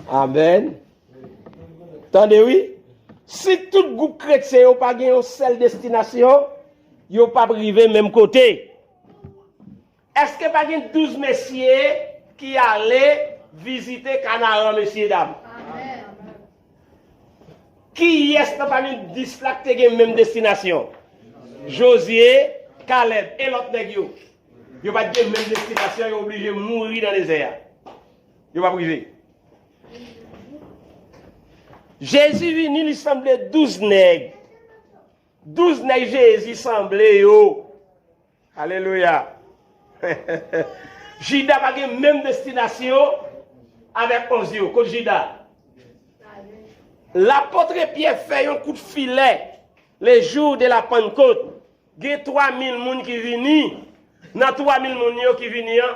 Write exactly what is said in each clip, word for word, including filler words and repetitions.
Amèn. Tande wi. Si tout gwoup kretyen yo pa gen yon sèl destinasyon, yo p ap rive menm kote. Èske pa gen douz mesye ki ale vizite Kanaran, mesyedam? Kiyès nan pami dis la k te gen menm destinasyon? Jozye, Kalèb, e lòt nèg yo? Yo pa t gen menm destinasyon, yo oblije mouri nan dezè a. Yo p ap rive. Jezi vini, li sanble douz nèg. Douz nèg Jezi sanble yo. Alelouya. Jida pa gen menm destinasyon avèk onz yo. Kot Jida? Lapòt Pyè fè yon kout filè le jou de la Pannkot. Gen twa mil moun ki vini. Nan twa mil moun yo ki vini an,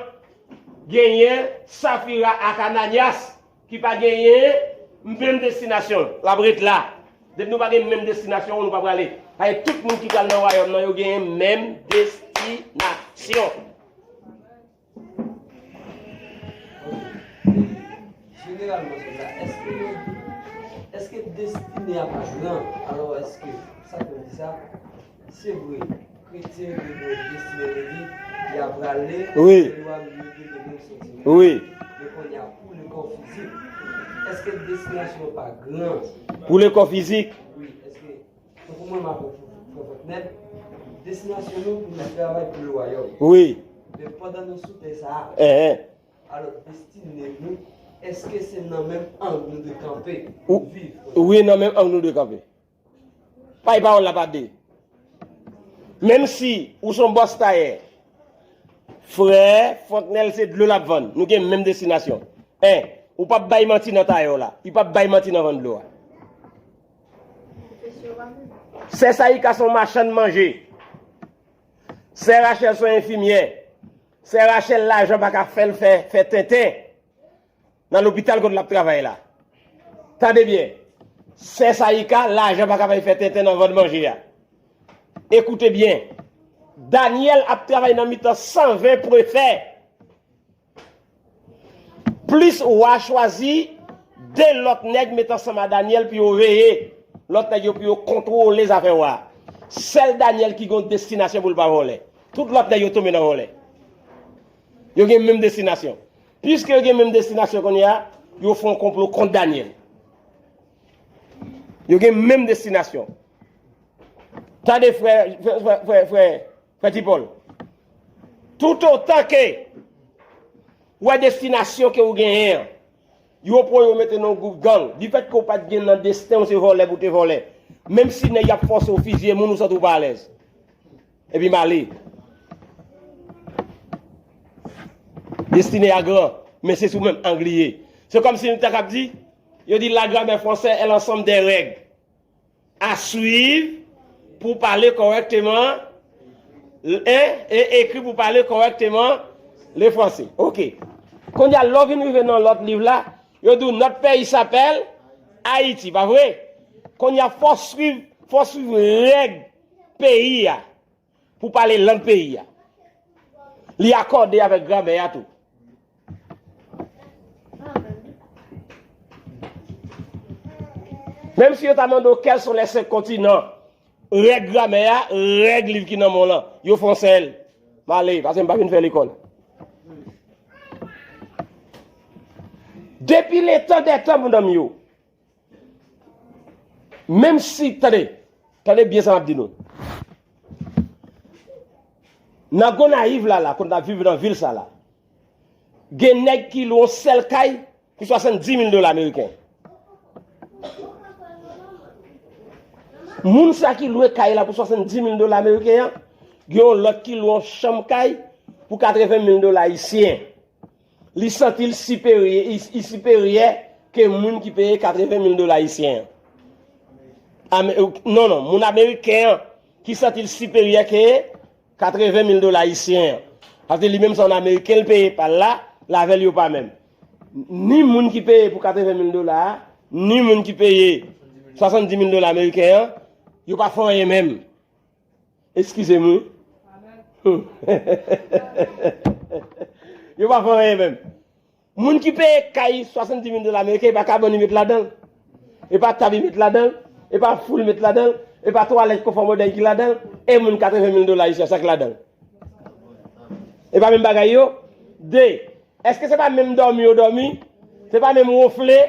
genyen Safira ak Ananyas ki pa genyen menm destinasyon. L ap ret la. Depi nou pa gen menm destinasyon, nou pa prale. Paske tout moun ki pral nan wayòm nan, yo genyen menm destinasyon. Jeneralman, sòlda, èske, èske destine a pa gran? Alò, èske, sa k fè m di sa? Se vre, kretyen yo gen destine, yo di, y ap prale, wi, men yo gen menm santiman. Wi. Men kounye a, pou le kò fizik, èske destinasyon an pa gran? Pou le kò fizik? Wi, èske, tankou mwen, m avè w, frè Fòknèl, destinasyon nou, pou nou travay pou le wayòm. Wi. Men pandan nou sou tè sa a, eh, eh, alò, destine nou, èske se nan menm ang nou dwe kanpe pou viv? Wi, nan menm ang nou dwe kanpe. Pay pawòl la pa de. Menm si ou se yon bòs tayè, frè Fòknèl se dlo l ap vann. Nou gen menm destinasyon. En, ou p ap bay manti nan tayè w la. Li p ap bay manti nan vann dlo a. Sè Sayika se yon machann manje. Sè Rachèl se yon enfimyè. Sè Rachèl lajan pa ka fè l fè, fè tenten nan lopital kot l ap travay la. Tande byen. Sè Sayika, lajan pa ka fè l fè tenten nan vann manje a. Ekoute byen. Danyèl ap travay nan mitan san ven prefè. Plis wa chwazi de lòt nèg met ansanm a Danyèl pou yo veye lòt nèg yo, pou yo kontwole zafè wa. Sèl Danyèl ki gen yon destinasyon pou l pa vòlè. Tout lòt nèg yo tonbe nan vòlè. Yo gen menm destinasyon. Piske yo gen menm destinasyon kounye a, yo fè yon konplo kont Danyèl. Yo gen menm destinasyon. Tande frè, frè, frè, frè, frè, frè Ti Pòl. Toutotan ke w wè destinasyon ke w genyen an, yo pran w yo mete nan yon gwoup gang. Difèt ke w pa t gen nan desten w, se vòlè pou w te vòlè. Menm si nèg y ap fòse w fizye moun, ou santi w pa alèz. Epi m ale. Destine a gran, men se sou menm ang li ye. Se kòmsi nou ta kab di, yo di la grammaire française est l'ensemble des règles à suivre pour parler correctement, hein, et écrit pour parler correctement le français. Ok. Kounye a, lè w vin rive nan lòt liv la, yo di w notre pays s'appelle Haïti, pa vre? Kounye a, fò w swiv, fò w swiv règ peyi a pou pale lang peyi a. Li akòde avèk gramè a tou. Menm si yo ta mande w quels sont les cinq continents, règ gramè a, règ liv ki nan men w lan, yo fè w sèl. M ale, paske m pa vin fè lekòl. Depi letan dè tan, medam yo, menm si, tande, tande byen sa m ap di nou. Nan Gonayiv la, la, kote n ap viv nan vil sa la, gen nèg ki lwe yon sèl kay pou swasanndis mil dola ameriken. Moun sa ki lwe kay la pou swasanndis mil dola ameriken an, gen yon lòt ki lwe yon chanm kay pou katreven mil dola ayisyen. Li santi l siperye, li, li siperyè ke moun ki peye katreven mil dola ayisyen an. Ame-, non, non, moun ameriken an ki santi l siperyè ke katreven mil dola ayisyen an. Paske li menm se yon ameriken l peye pa l la, l avè l yo pa menm. Ni moun ki peye pou katreven mil dola a, ni moun ki peye swasanndis mil dola ameriken an, yo pa fè anyen menm. Eskize m wi. Yo pa fè anyen menm. Moun ki peye kay swasanndiz mil dola ameriken, e pa kabann li met ladan l. E pa tab li met ladan l. E pa fou l met ladan l. E pa twalèt konfò modèn ki ladan l. E moun katreven mil dola ayisyen, sa k ladan l. E pa menm bagay yo? De, èske se pa menm dòmi yo dòmi? Se pa menm wonfle?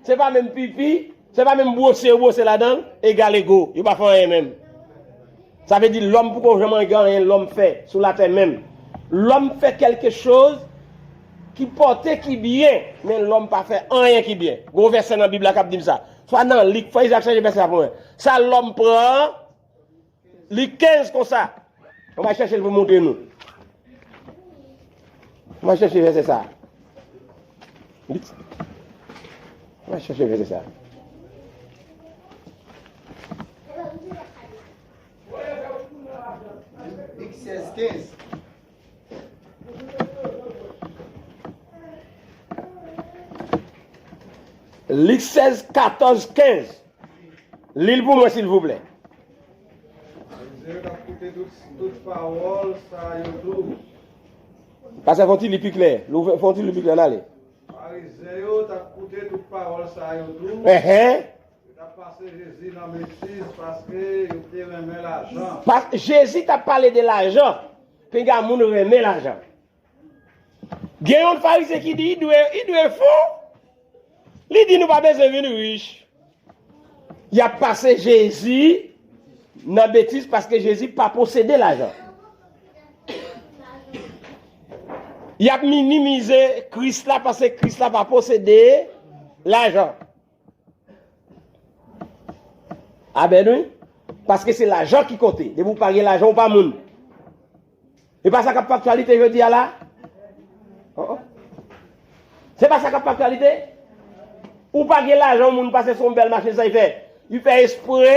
Se pa menm pipi? Se pa menm bwose yo bwose ladan l? Egal ego, yo pa fè anyen menm. Sa vle di lòm poko janm gen anyen lòm fè sou latè menm. Lòm fè kèlke choz ki pòte ki byen, men lòm pa fè anyen ki byen. Gon vèsè nan Bib la k ap di m sa. Swa nan Lik, fò Izaak chèche vèsè a pou mwen. Sa lòm pran, Lik kenz konsa. Ann al chèche l pou montre nou. Ann al chèche vèsè sa. Lik, ann al chèche vèsè sa. Lik sèz kenz. Lik sèz, katòz, kenz. Li l pou mwen, silvouplè. Farizen yo t ap koute tout, tout pawòl sa yo tou. Pastè, fè yon ti li pi klè. Fè yon ti li pi klè, n ale. Farizen yo t ap koute tout pawòl sa yo tou. Enhen. Yo t ap pase Jezi nan betiz paske yo te renmen lajan. Pas, Jezi t ap pale de lajan. Pinga moun renmen lajan. Gen yon Farizyen ki di, li dwe, li dwe fou. Li di, nou pa bezwen vin rich. Y ap pase Jezi nan betiz paske Jezi pa posede lajan. Y ap minimize Kris la paske Kris la pa posede lajan. Amèn, wi. Paske se lajan ki konte. Depi w pa gen lajan, w pa moun. E pa sa k ap fè aktyalite jodi a la? Oh, oh. Se pa sa k ap fè aktyalite? Ou pa gen lajan, yon moun pase se yon bèl machin, sa l fè? Li fè espre,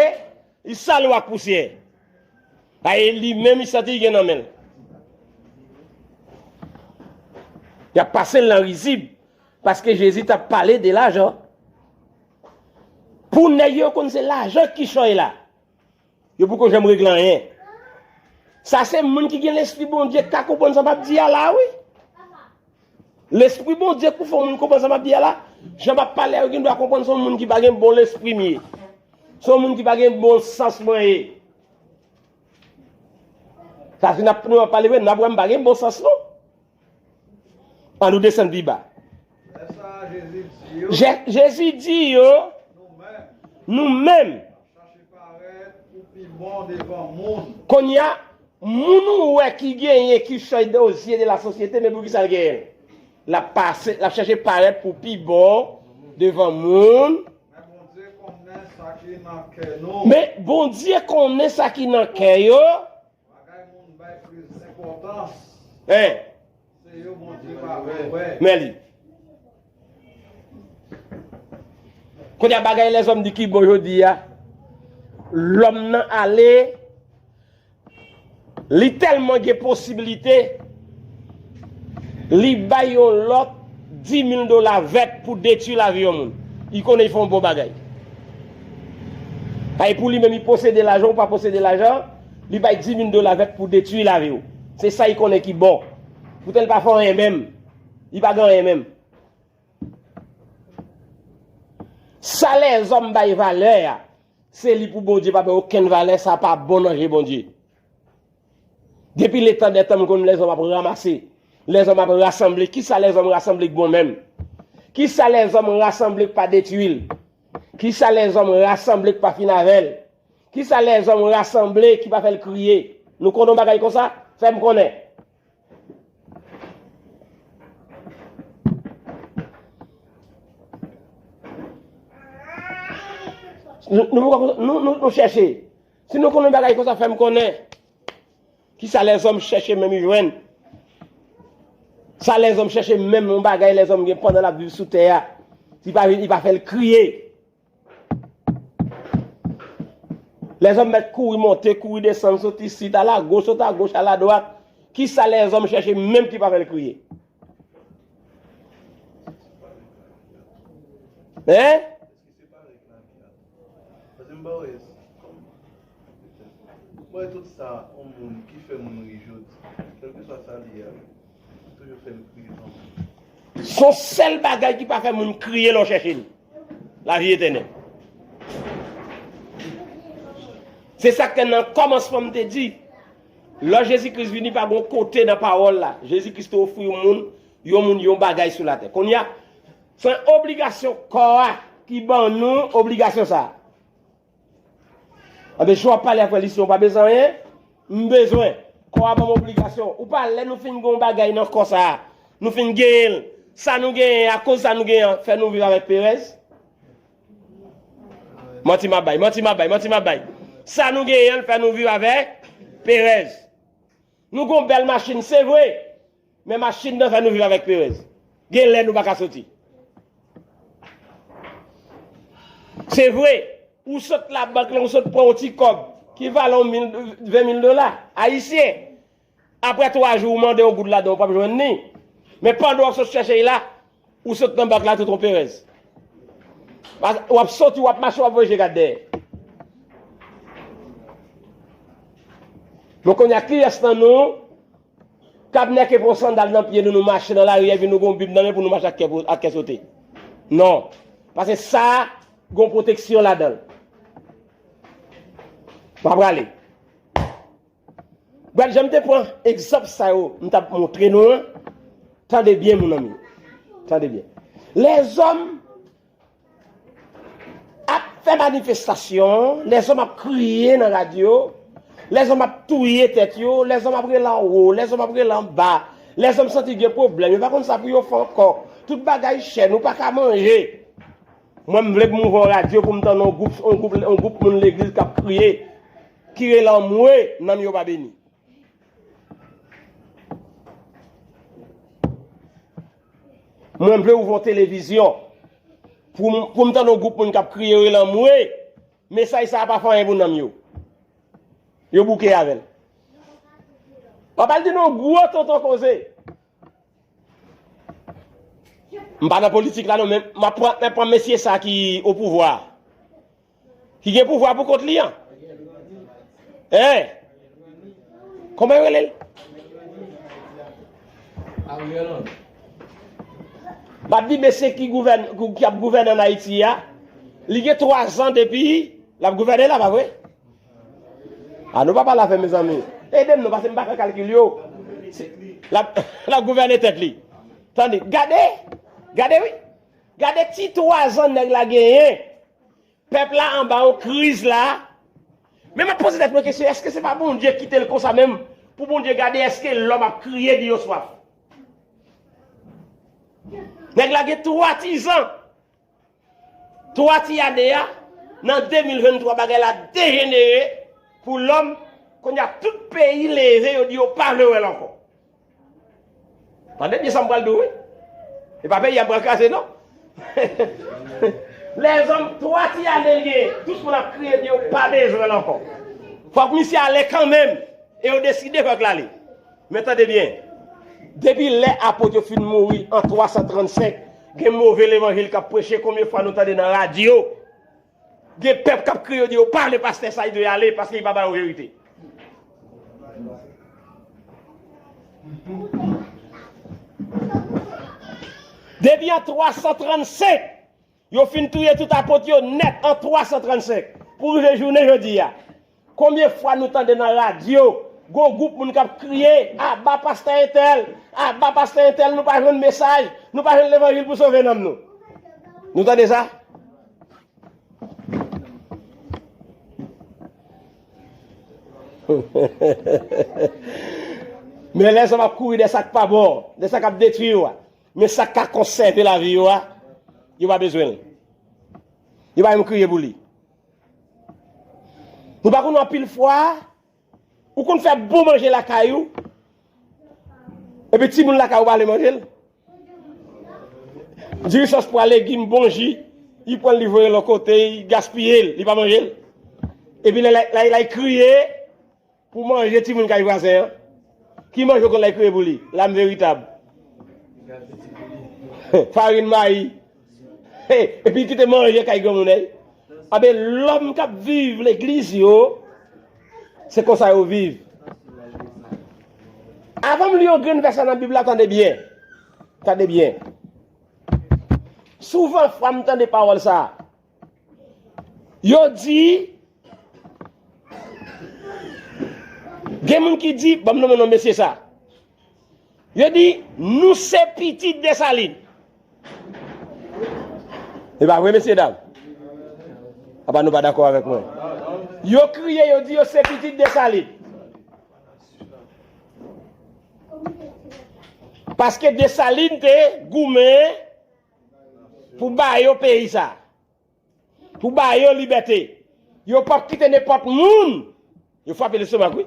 li sale w ak pousyè. A, e li menm, li santi li gen nan men l. Y ap pase l nan rizib, paske Jezi t ap pale de lajan. Pou nèg yo, yo konn se lajan ki chòy la. Yo poko janm regle anyen. Sa se moun ki gen lespri Bondye k ka konprann sa m ap di a la, wi. Lespri Bondye k pou fè yon moun konprann sa m ap di a la. Jan m ap pale a, yo gen dwa konprann se yon moun ki pa gen bon lespri m ye. Se yon moun ki pa gen bon sans mwen ye. Sa se n ap, nou ap pale vre, n ap wè m pa gen bon sans non. An nou desann pi ba. Lè sa a, Jezi di yo, Je-, Jezi di yo, nou menm, nou menm, chache parèt pou pi bon devan moun. Kounye a, moun ou wè ki genyen ki chòy o zye de la sosyete, men poukisa l genyen l? L ap pase, l ap chache parèt pou pi bon devan moun. Men Bondye konnen sa ki nan kè nou. Men Bondye konnen sa ki nan kè yo. Bagay moun bay plis enpòtans. Hein? Se yo Bondye pa vle wè. Men li. Kounye a bagay lèzòm di ki bon jodi a. Lòm nan ale, li tèlman gen posiblite, li bay yon lòt dis mil dola vèt pou detwi lavi yon moun. Li konnen li fè yon bon bagay. Ay pou li menm, li posede lajan ou pa posede lajan, li bay dis mil dola vèt pou detwi lavi w. Se sa li konnen ki bon. Poutèt li pa fè anyen menm. Li pa gen anyen menm. Sa lèzòm bay valè a, se li pou Bondye pa bay okenn valè, sa pa bon nan je Bondye. Depi letan dètan, m konn lèzòm ap ranmase, lèzòm ap rasanble. Kisa lèzòm rasanble k bon menm? Kisa lèzòm rasanble k pa detwi l? Kisa lèzòm rasanble k pa fin avè l? Kisa lèzòm rasanble ki pa fè l kriye? Nou konn yon bagay konsa? Fè m konnen. Nou, nou, nou, nou, nou chèche. Si nou konn yon bagay konsa, fè m konnen. Kisa lèzòm chèche menm li jwenn? Sa lèzòm chèche menm yon bagay lèzòm gen pandan l ap viv sou tè a. Li pa, li pa fè l kriye. Lèzòm mèt kouri monte, kouri desann, sot isit, al agoch, sot agoch, al adwat. Kisa lèzòm chèche menm ki pa fè l kriye? Hein? Paske m pa wè kòm, m wè tout sa, yon moun ki fè moun ri jodi, kèlkeswa sa li ye a, toujou fè l kriye kanmenm. Se yon sèl bagay ki pa fè moun kriye lè w chèche l. Lavi etènèl. Se sa k fè nan kòmansman m te di, lè Jezi Kris vini pa gen yon kote nan pawòl la, Jezi Kris te ofri yon moun, yon moun, yon bagay sou latè. Kounye a, se yon obligasyon kò a ki ban nou obligasyon sa a. Anben, jan w ap pale ak frè Lisyon, ou pa bezwen anyen? M bezwen. Kò a ban m obligasyon. Ou pa lè nou fin gen yon bagay nan kò sa a, nou fin genyen l, sa nou genyen, akoz sa nou genyen an, fè nou viv avèk perèz? Manti m ap bay, manti m ap bay, manti m ap bay. Sa nou genyen an fè nou viv avèk perèz. Nou gen yon bèl machin, se vre. Men machin nan fè nou viv avèk perèz. Gen lè nou pa ka soti. Se vre, ou sot labank lan, ou sot pran yon ti kòb ki valè yon mil, ven mil dola ayisyen. Apre twa jou, ou mande yon goud ladan, ou p ap jwenn li. Men pandan w ap sot chèche l la, ou sot nan bank la, tout yon perèz. W ap soti, w ap mache, w ap voye je gad dèyè. Men kounye a, kiyès nan nou k ap nèke pran sandal nan pye nou, nou mache nan lari, epi nou gen yon Bib nan men pou nou mache ak kè, ak kè sote? Non. Paske sa a, gen yon pwoteksyon ladan l. M ap prale. Gad jan m te pran egzanp sa yo, m t ap montre nou an. Tande byen, mon ami. Tande byen. Lèzòm ap fè manifestasyon, lèzòm ap kriye nan radyo, lèzòm ap touye tèt yo, lèzòm ap rele anwo, lèzòm ap rele anba, lèzòm santi gen pwoblèm, yo pa konn sa pou yo fè ankò. Tout bagay chè, nou pa ka manje. Mwen, m vle pou m ouvè yon radyo pou m tann yon gwoup, yon gwoup, yon gwoup moun legliz k ap kriye, ki rele anmwe, nanm yo pa beni. Mwen, m vle ouvè yon televizyon pou m, pou m tann yon gwoup moun k ap kriye, rele anmwe, mesaj sa a pa fè anyen pou nanm yo. Yo bouke avè l. W ap al di nou yon gwo tonton koze. M pa nan politik la non, men m ap pran, m ap pran mesye sa ki o pouvwa. Ki gen pouvwa pou kont li an. Hein? Kòman yo rele l? M ap di mesye ki gouvèn, ki ap gouvène ann Ayiti a, li gen twa zan depi l ap gouvène la, pa vre? A, nou pa pale afè, mezanmi. Ede m non, paske m pa fè kalkil yo. L ap, l ap gouvène tèt li. Tande, gade, gade wi. Gade ti twa zan nèg la genyen. Pèp la anba yon kriz la. Men m ap poze tèt mwen kesyon, èske se pa Bondye kite l konsa menm? Pou Bondye gade, èske lòm ap kriye di yo swaf? Nèg la gen twa ti zan. Twa ti ane a, nan de mil venntwa, bagay la dejenere pou lòm. Kounye a, tout peyi leve, yo di yo pa vle wè l ankò. Tande byen sa m pral di w, wi. E pa peyi a m pral kraze, non. Lèzòm, twa ti ane l genyen, tout moun ap kriye, di yo pa bezwen l ankò. Fòk misye ale kanmenm, e yo deside fòk l ale. Men tande byen, depi lè apot yo fin mouri an twa san trannsenk, gen move levanjil k ap preche, konbyen fwa nou tande nan radyo, gen pèp k ap kriye, yo di yo pa vle pastè sa, li dwe ale, paske li pa ba yo verite. Depi an twa san trannsenk, yo fin touye tout apot yo nèt an twa san trannsenk, pou rive jounen jodi a. Konbyen fwa nou tande nan radyo, gon gwoup moun k ap kriye, "Aba pastè entèl, aba pastè entèl, nou pa jwenn mesaj, nou pa jwenn levanjil pou sove nanm nou"? Nou tande sa? Men lèzòm ap kouri dèyè sa k pa bon, dèyè sa k ap detwi yo a. Men sa k ka konsève lavi yo a, yo pa bezwen l. Yo pa menm kriye pou li. Nou pa konn anpil fwa, ou konn fè bon manje lakay ou, epi timoun lakay ou pa vle manje l. Diri, sòs, pwa, legim, bon ji, li pran l, li voye l yon kote, li gaspiye l, li pa manje l. Epi lè l, lè l, lè l kriye pou manje timoun kay vwazen an, ki manje w konn lè l kriye pou li? Lam veritab. Farin mayi. Epi kite manje kay granmoun, ey. Anben, lòm k ap viv legliz yo, se konsa yo viv. Avan m li yon grenn vèsè nan Bib la, tande byen. Tande byen. Souvan fwa m tande pawòl sa a. Yo di, gen moun ki di, ban m nonmen non mesye sa. Yo di, nou se pitit Desalin. E pa vre, mesye dam? Apa nou pa dakò avèk mwen? Yo kriye, yo di yo se pitit Desalin. Paske Desalin te goumen pou ba yo peyi sa. Pou ba yo libète. Yo p ap kite nenpòt moun. Yo frape lestomak, wi.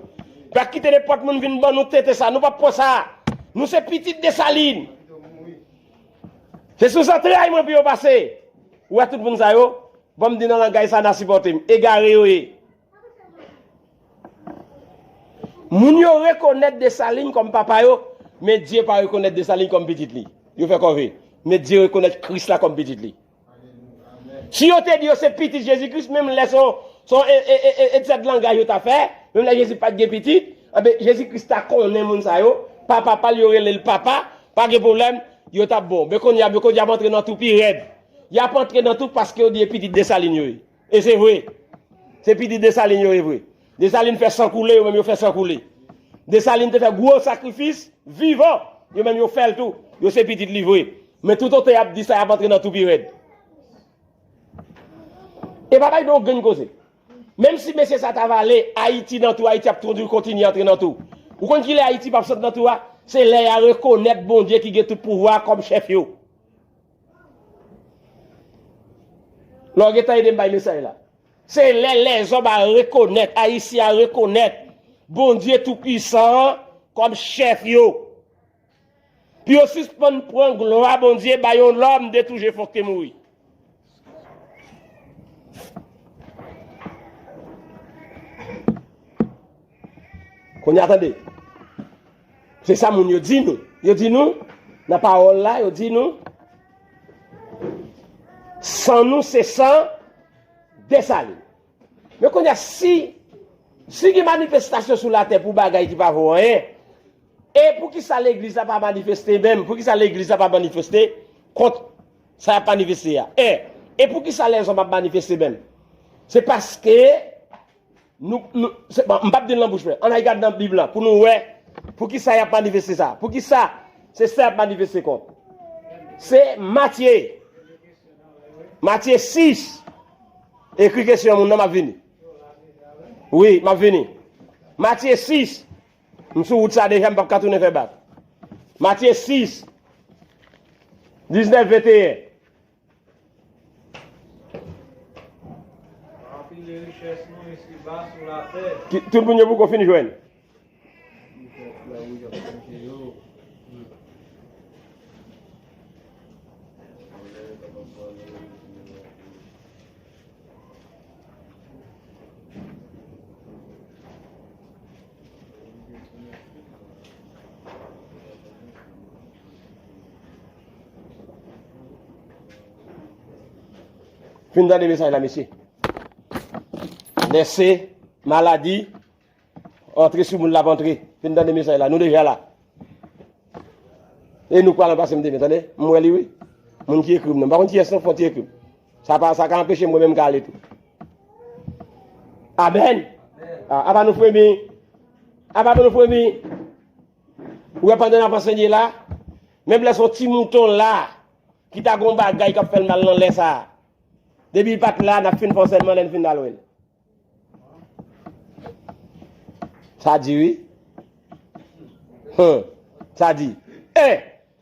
P ap kite nenpòt moun vin ban nou tete sa. Nou p ap pran sa. Nou se pitit Desalin. Se sou zantray mwen pou yo pase. Ou wè tout moun sa yo? Ban m di nan langaj sa n a sipòte m. Egare yo ye. Moun yo rekonèt Desalin kòm papa yo, men Dye pa rekonèt Desalin kòm pitit li. Yo fè kòve. Men Dye rekonèt Kris la kòm pitit li. Si yo te di yo se pitit Jezi Kris, menm lè se yon, se yon e, e, e, e, etizad langaj yo ta fè, menm lè Jezi pa t gen pitit, anben, Jezi Kris ta konnen moun sa yo, pa papa l, yo rele l papa, pa gen pwoblèm, yo t ap bon. Men kounye a, men kounye a, y ap antre nan tou pi rèd. Y ap antre nan tou paske yo di e pitit Desalin yo ye. E se vre. Se pitit Desalin yo ye vre. Desalin fè san koule, yo menm yo fè san koule. Desalin te fè gwo sakrifis, vivan, yo menm yo fè l tou. Yo se pitit li vre. Men toutotan y ap di sa, y ap antre nan tou pi rèd. E pa bay de yon grenn koze. Menm si mesye sa ta vale, Ayiti nan tou, Ayiti ap toujou kontinye antre nan tou. Ou konn kilè Ayiti p ap sot nan tou a? Se lè y a rekonèt Bondye ki gen tout pouvwa kòm chèf yo. Lè w gentan ede m bay mesaj la. Se lè lèzòm a rekonèt, Ayisyen a rekonèt Bondye Toupisan an kòm chèf yo. Pou yo sispann pran glwa Bondye bay yon lòm de tou je fòk te mouri. Kounye a tande. Se sa moun yo di nou. Yo di nou, nan pawòl la, yo di nou, san nou se san Desalin. Men kounye a, si, si gen manifestasyon sou latè pou bagay ki pa vo anyen, e poukisa legliz la pa manifeste menm? Poukisa legliz la pa manifeste kont sa y ap manifeste a? E, e poukisa lèzòm ap manifeste menm? Se paske nou, nou, se, bon, m p ap di l nan bouch mwen. Ann al gad nan Bib la pou nou wè poukisa y ap manifeste sa. Poukisa se sa y ap manifeste kont? Se Matye. Matye sis. Ekri kesyon moun nan, m ap vini. Wi, m ap vini. Matye sis. M sou wout sa deja, m p ap ka tounen fè bak. Matye sis, diznèf, venteyen. Anpile richès nou isiba sou latè. Ki, tout moun yo poko fin jwenn. Fin tande mesaj la, mesye. Lèse maladi antre sou moun l ap antre. Fin tande mesaj la. Nou deja la. E nou k pral anpase m demen, tande? M wè li, wi. Moun ki ekri m nan. M pa konn kiyès non, fò ti ekri m. Sa pa, sa ka anpeche m mwen menm ka ale tou. Amèn. A, apa nou fremi? Apa nou fremi? Ou wè pandan n ap ansenye la, menm lè se yon ti mouton la, ki ta gon bagay k ap fè l mal nan lè sa a. Depi l pa t la, n ap fin fè ansèyman lè n fin al wè l. Sa di wi. Hum, sa di. E,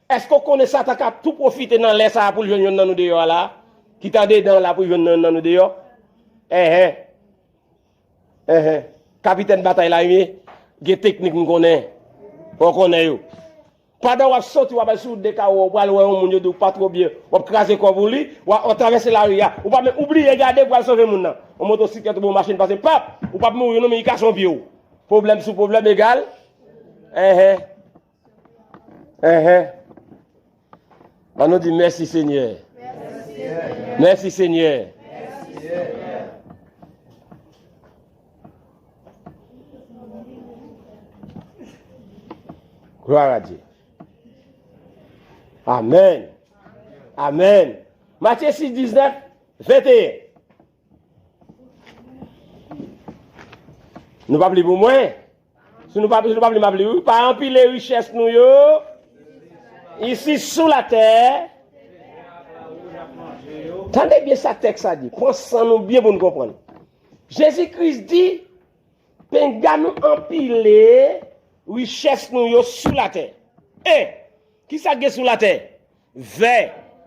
èske w konnen Satan ka tou pwofite nan lè sa a pou l jwenn yonn nan nou deyò a la? Ki t andedan la pou l jwenn yonn nan nou deyò? Enhen. Enhen. Kapitèn batay la, wi. Gen teknik m konnen. Ou konnen yo. Pandan w ap soti, w ap al sou wout de kawo, w pral wè yon moun, yo di w pa twò byen, w ap kraze kò pou li, w ap, w ap travèse lari a, ou pa menm, ou bliye gade pou al sove moun nan. Yon motosiklèt oubyen yon machin pase, pap! Ou p ap mouri non, men li kase yon pye w. Pwoblèm sou pwoblèm egal. Enhen. Enhen. Ann nou di, mèsi, Senyè. Mèsi, Senyè. Gloire à Dieu. Amèn. Amèn. Matye sis, diznèf, venteyen. Nou p ap li pou mwen. Si nou p ap, si nou p ap li, m ap li, wi. Pa anpile richès nou yo isi sou latè. Tande byen sa tèks la di. Pran san nou byen pou n konprann. Jezi Kris di, penga nou anpile richès nou yo sou latè. E, ki sa k gen sou latè? Vè,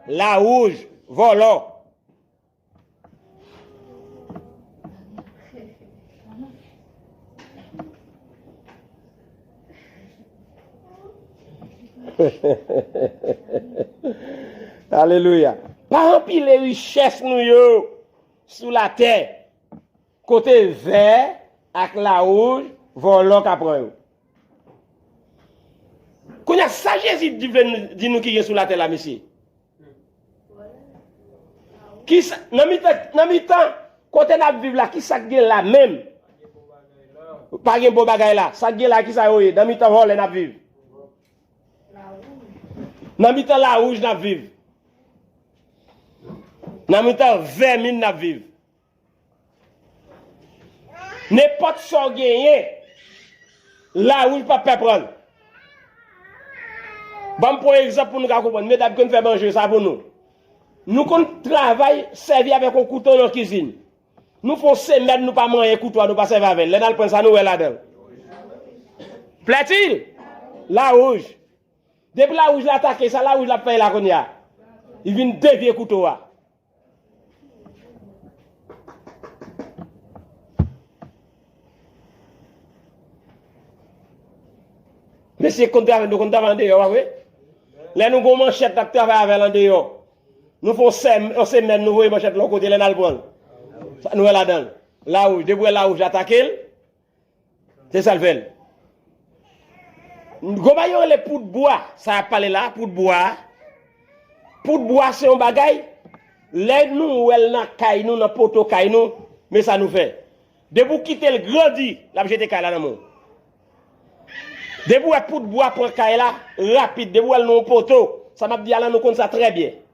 lawouj, vòlò. Alelouya. Pa anpile richès nou yo sou latè, kote vè ak lawouj, vòlò ka pran yo. Kounye a, sa Jezi di, vle n-, di nou ki gen sou latè la, mesye? Ki sa, nan mitan, nan mitan kote n ap viv la, ki sa k gen la menm? Pa gen bon bagay la. Sa k gen la, ki sa yo ye? Nan mitan vòlè n ap viv. Nan mitan lawouj n ap viv. Nan mitan vèmin n ap viv. Nenpòt sa w genyen, lawouj p ap pè pran l. Ban m pran yon egzanp pou nou ka konprann. Medam konn fè manje sa pou nou. Nou konn travay, sèvi avèk yon kouto nan kizin. Nou fè yon semèn, nou pa manyen kouto a, nou pa sèvi avè l. Lè n al pran l, sa nou wè ladan l? Plètil, lawouj. Depi lawouj la atake, sa lawouj la ap fè la kounye a? Li vin devye kouto a. Mesye konn travay, nou konn travay andeyò, pa vre? Lè nou gon manchèt, n ap travay avè l andeyò. Nou fè yon sèm-, yon semèn, nou voye manchèt lòt kote, lè n al pran l. Sa nou wè ladan l? Lawouj, depi w wè lawouj atake l, se sa l fè l. Gon bagay yo rele poud bwa, sa y ap pale la, poud bwa. Poud bwa se yon bagay, lè nou wè l nan kay nou, nan poto kay nou, men sa nou fè. Depi w kite l grandi, l ap jete kay la nan men w. Depi w wè poud bwa pran kay la, rapid, depi w wè l nan yon poto, sa m ap di a la, nou konn sa trè byen.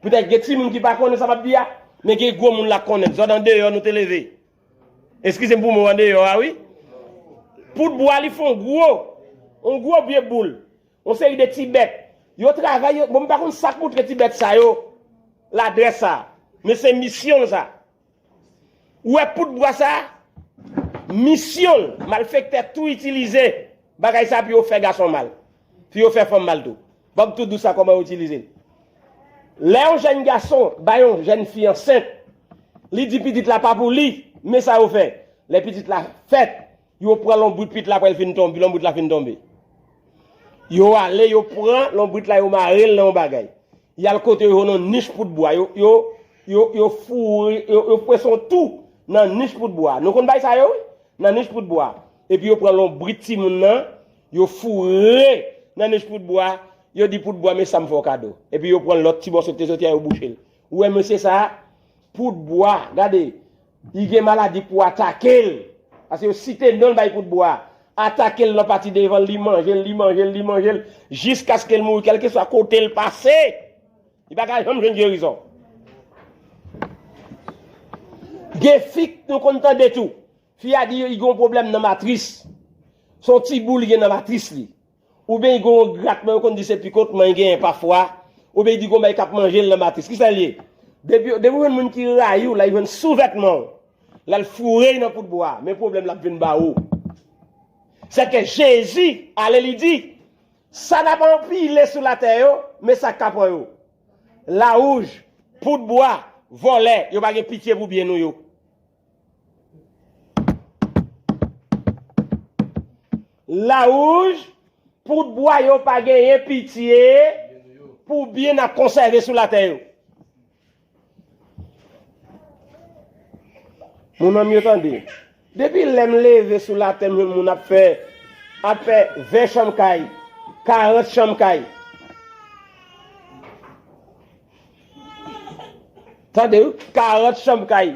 Petèt gen timoun ki pa konnen sa m ap di a, men gen gwo moun la k konnen. Zòn andeyò nou te leve. Eskize m pou mo andeyò a, wi. Poud bwa li fè yon gwo, yon gwo vye boul. Yon seri de ti bèt. Yo travay, yo, bon, m pa konn sa k moutre ti bèt sa yo ladrès sa. Men se misyon l sa. Ou wè poud bwa sa, misyon l, malfektè tou itilize bagay sa pou yo fè gason mal. Pou yo fè fanm mal tou. Ban m tou di w sa kòman yo itilize l. Lè yon jèn gason bay yon jèn fi ansent, li di pitit la pa pou li, men sa yo fè. Lè pitit la fèt, yo pran lonbrit pitit la apre l fin tonbe, lonbrit la fin tonbe. Yo ale, yo pran lonbrit la, yo mare l nan yon bagay. Y al kote yo jwenn yon nich poud bwa. Yo, yo, yo, yo foure, yo, yo pwese yon tou nan nich poud bwa. Nou konn bay sa yo, wi? Nan nich poud bwa. Epi yo pran lonbrit timoun nan, yo foure nan nich poud bwa. Yo di poud bwa, men sa m fè w kado. Epi yo pran lòt ti mòso ki te soti a, yo bouche l. Ou wè mesye sa a? Poud bwa, gade, li gen maladi pou atake l. Paske yo site non l bay poud bwa. Atake l nan pati devan l, li manje l, li manje l, li manje l, jiskaske l mouri, kèlkeswa kote l pase. Li pa ka janm jwenn gerizon. Gen fi nou konn tande tou. Fi a di li gen yon pwoblèm nan matris. Se yon ti boul li gen nan matris li. Oubyen li gen yon gratman, yo konn di se pikotman li genyen pafwa. Oubyen li di gon bagay k ap manje l nan matris. Kisa l ye? Depi, depi w jwenn moun ki rayi w, l al jwenn souvètman w. L al foure l nan poud bwa. Men pwoblèm l ap vin ba ou. Sèke Jezi ale, li di, sa n ap anpile sou latè yo, men sa k ka pran yo. Lawouj, poud bwa, vòlè, yo pa gen pitye pou byen nou yo. Lawouj, poud bwa, yo pa genyen pitye pou byen n ap konsève sou latè yo. Moun nan m yo tande. Depi lè m leve sou latè, m jwenn moun ap fè, ap fè ven chanm kay, karant chanm kay. Tande wi, karant chanm kay.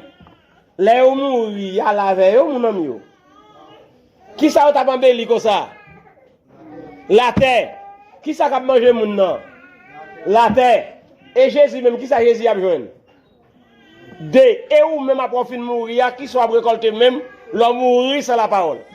Lè yo mouri, y al avè yo, moun nan m yo. Kisa yo t ap anbeli konsa? Latè. Kisa k ap manje moun nan? Latè. E Jezi menm, kisa Jezi ap jwenn? De, e ou menm apre w fin mouri a, kisa w ap rekòlte menm lè w mouri san lapawòl?